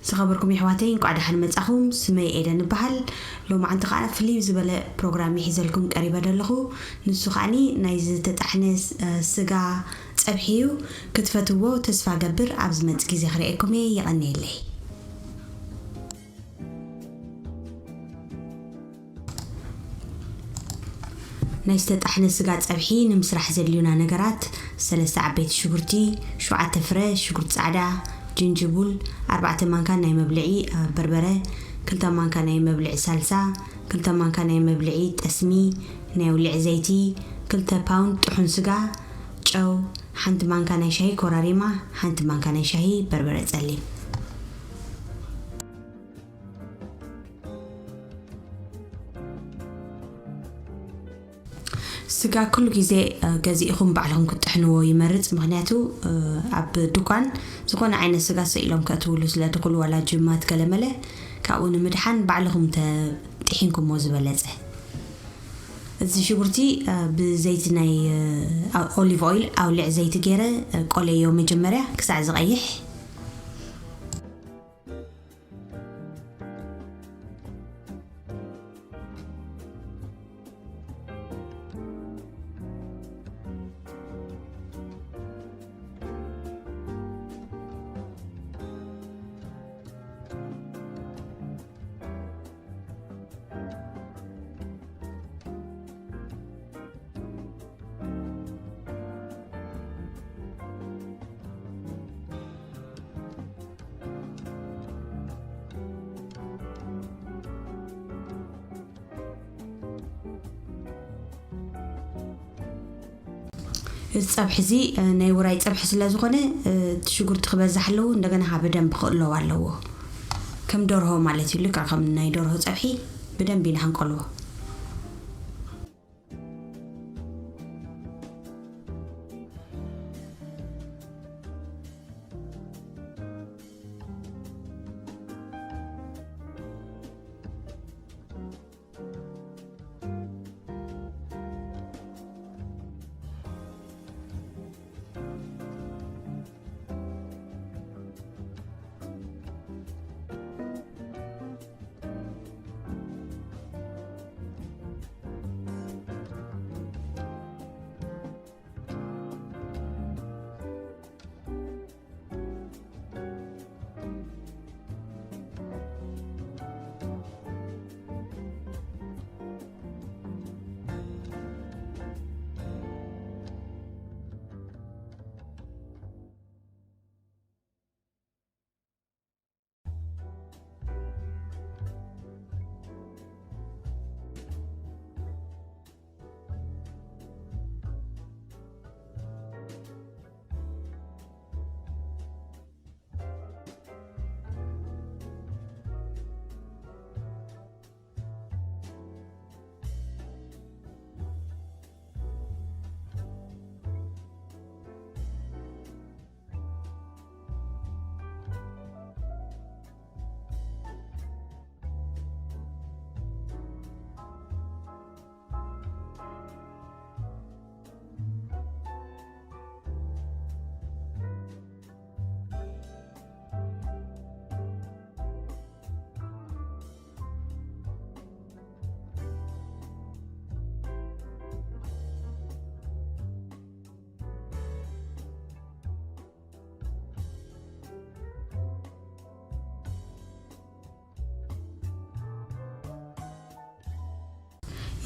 ዝኸበርኩም የሕዋተይ፣ እንቋዕ ደሓን መጻኹም። ስመይ ኤደን እበሃል። ሎማዓንቲ ከኣ ፍልይ ዝበለ ፕሮግራም ይሒዘልኩም ቀሪበ ደለኹ። ንሱ ከኣኒ ናይ ዝተጣሕነ ስ-፣ እ፣ ስጋ ጸብሒ እዩ። ክትፈትዎ ተስፋ ገብር። ኣብ ዝመጽእ ግዜ ክርእየኩም እየ። የቐንየለይ። ናይ ዝተጣሕነ ስጋ ጸብሒ ንምስራሕ ዘድልዩና ነገራት፣ ሰለስተ ዓበይቲ ሽጉርቲ፣ ሸውዓተ ፍረ ሽጉርቲ ጻዕዳ፣ ጅንጅቡል፣ ኣርባዕተ ማንካ ናይ መብልዒ፣ እ፣ በርበረ፣ ክልተ ማንካ ናይ መብልዒ ሳልሳ፣ ክልተ ማንካ ናይ መብልዒ ጠስሚ፣ ናይ ውልዒ ዘይቲ፣ ክልተ ፓውንድ ጥሑን ስጋ፣ ጨው፣ ሓንቲ ማንካ ናይ ሻሂ ኮራሪማ፣ ሓንቲ ማንካ ናይ ሻሂ በርበረ ጸሊም። ስጋ ኩሉ ግዜ፣ እ፣ ገዚእኹም ባዕልኹም ክትጥሕንዎ ይመርጽ። ምኽንያቱ፣ እ፣ ኣብ ድኳን ዝኾነ ዓይነት ስጋ ስኢሎም ከእትውሉ ስለ ድኽእሉ፣ ዋላ ጅማት ገለመለ፣ ካብኡ ንምድሓን ባዕልኹም ተጥሒንኩሞ ዝበለጸ። እዚ ሽጉርቲ፣ እ፣ ብዘይቲ ናይ፣ እ፣ ኣ-፣ ኦሊቭ ኦይል ኣውሊዕ ዘይቲ ገይረ፣ እ፣ ቆለዮ መጀመርያ ክሳዕ ዝቐይሕ። እዚ ጸብሒ እዚ፣ እ፣ ናይ ውራይ ጸብሒ ስለ ዝኾነ፣ እ፣ እቲ ሽጉርቲ ክበዝሕ ኣለዎ፣ እንደገና ከኣ ብደንብ ክእለዎ ኣለዎ። ከም ደርሆ ማለት እዩ፣ ልክዕ ከም ናይ ደርሆ ጸብሒ ብደንብ ኢና ክንቀልዎ።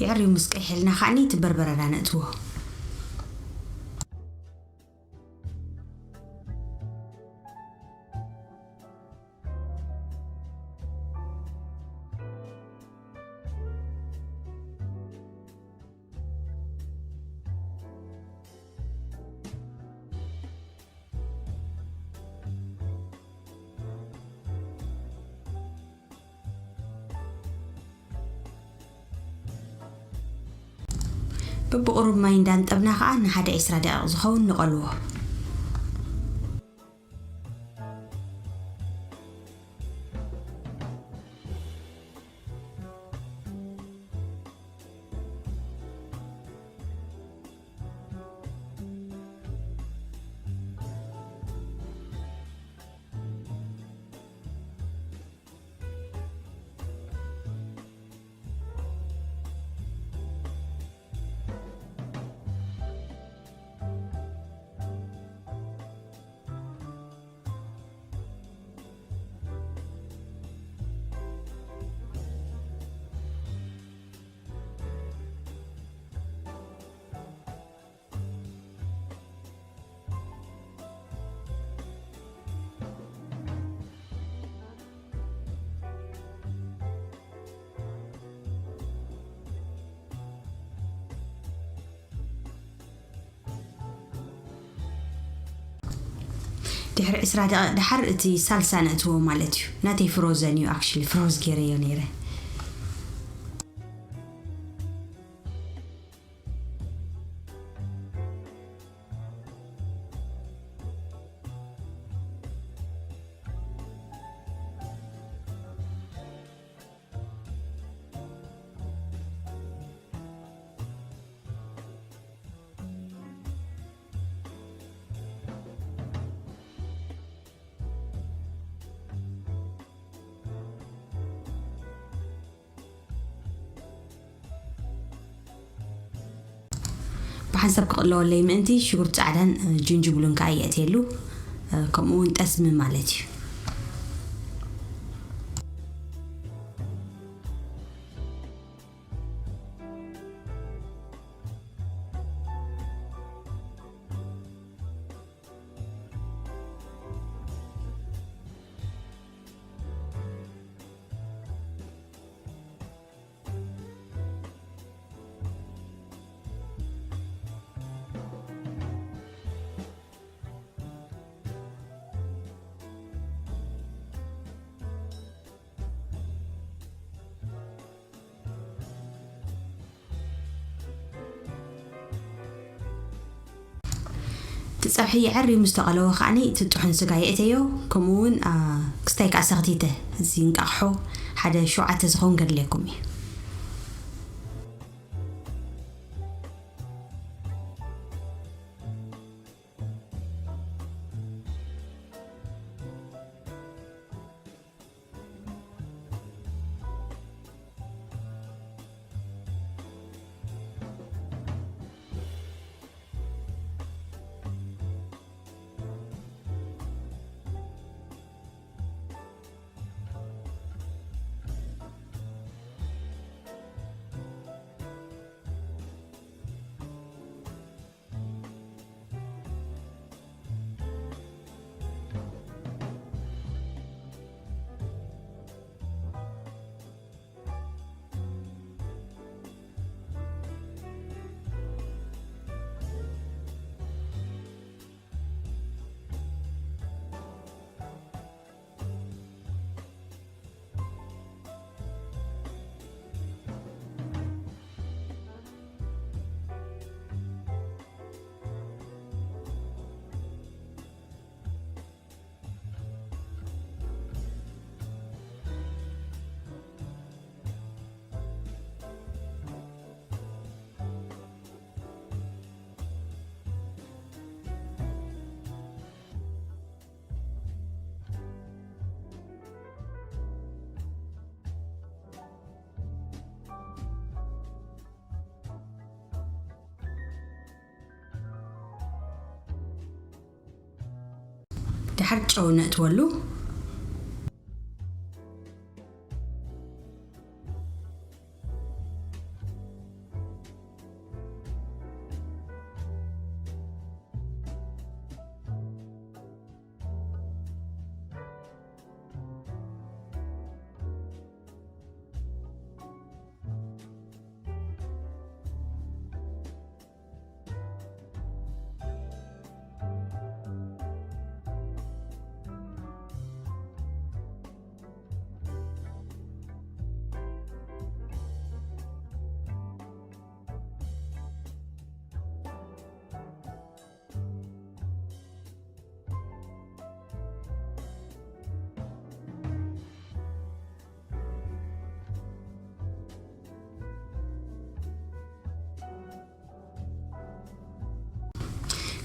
የዕርዩ ምስ ቀይሕልና ከዓኒ እቲ በርበረና ነእትዎ። በብቑሩብ ማይ እንዳንጠብና ከኣ ንሓደ ዕስራ ደቂቕ ዝኸውን ንቐልዎ። ድሕሪ ዕስራ ደቂቕ ደሓር እቲ ሳልሳ ነእትዎ ማለት እዩ። ናተይ ፍሮዘን እዩ፣ ኣክሽሊ ፍሮዝ ገይረዮ ነይረ። ብሓንሳብ ክቕለወለይ ምእንቲ ሽጉርቲ ጻዕዳን፣ እ፣ ጅንጅብሉን ከኣ የእትየሉ፣ እ፣ ከምኡ እውን ጠስሚ ማለት እዩ። እቲ ጸብሒ የዐርዩ ምስ ተቐለወ ከዓኒ እቲ ጥሑን ስጋ የእተዮ፣ ከምኡ እውን፣ አ፣ ክስታይ ከኣ ሰኽቲተ፣ እዚ እንቃቕሖ ሓደ ሸውዓተ ዝኸውን ከድልየኩም እዩ። ድሓር ጨው ነእትወሉ።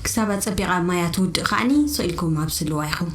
ክሳብ ኣጸቢቓ ማያ ትውድእ ከዓኒ ስቕ ኢልኩም ኣብስልዋ ኢኹም።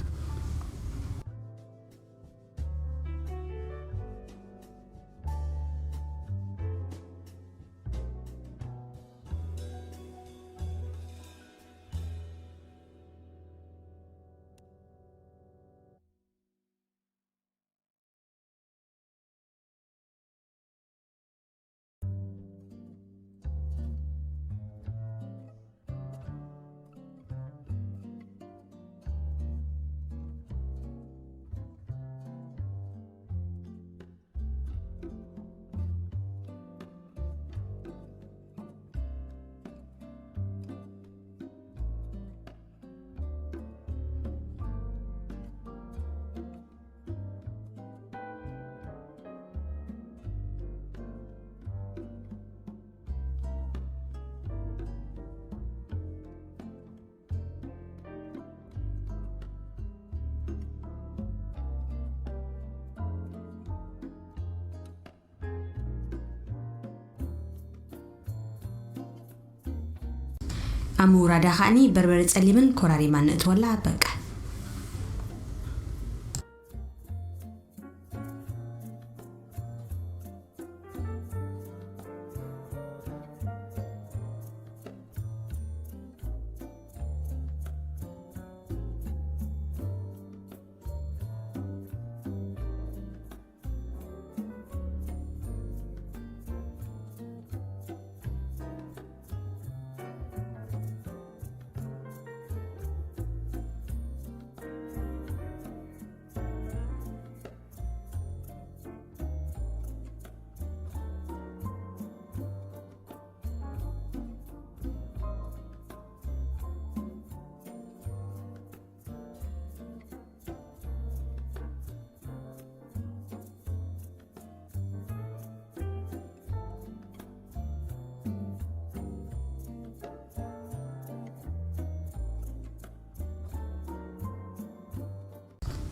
ኣብ ምውራዳ ከዓኒ በርበረ ጸሊምን ኮራሪማን ንእትወላ በቃ።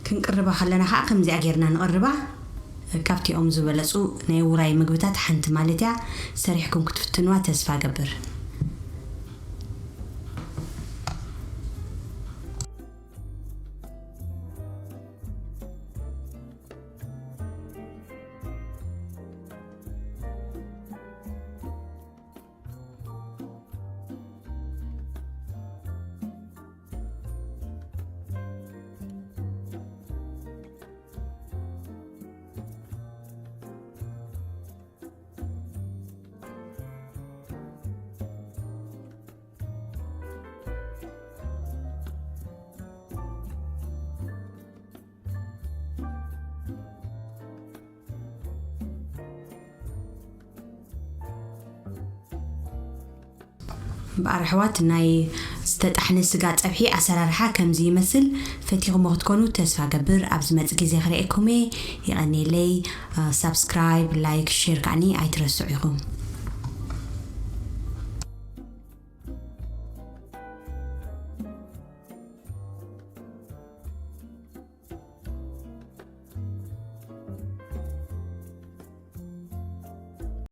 ክንቅርባ ከለና ከዓ ከምዚኣ ጌርና ንቕርባ። ካብቲኦም ዝበለጹ ናይ ውራይ ምግብታት ሓንቲ ማለት እያ። ሰሪሕኩም ክትፍትንዋ ተስፋ ገብር። እምበኣር ኣሕዋት፣ ናይ ዝተጣሕነ ስጋ ጸብሒ ኣሰራርሓ ከምዚ ይመስል። ፈቲኹሞ ክትኮኑ ተስፋ ገብር። ኣብ ዝመጽእ ግዜ ክርእየኩም እየ። ይቐንየለይ። ሳብስክራይብ፣ ላይክ፣ ሼር ከዓኒ ኣይትረስዑ ኢኹም።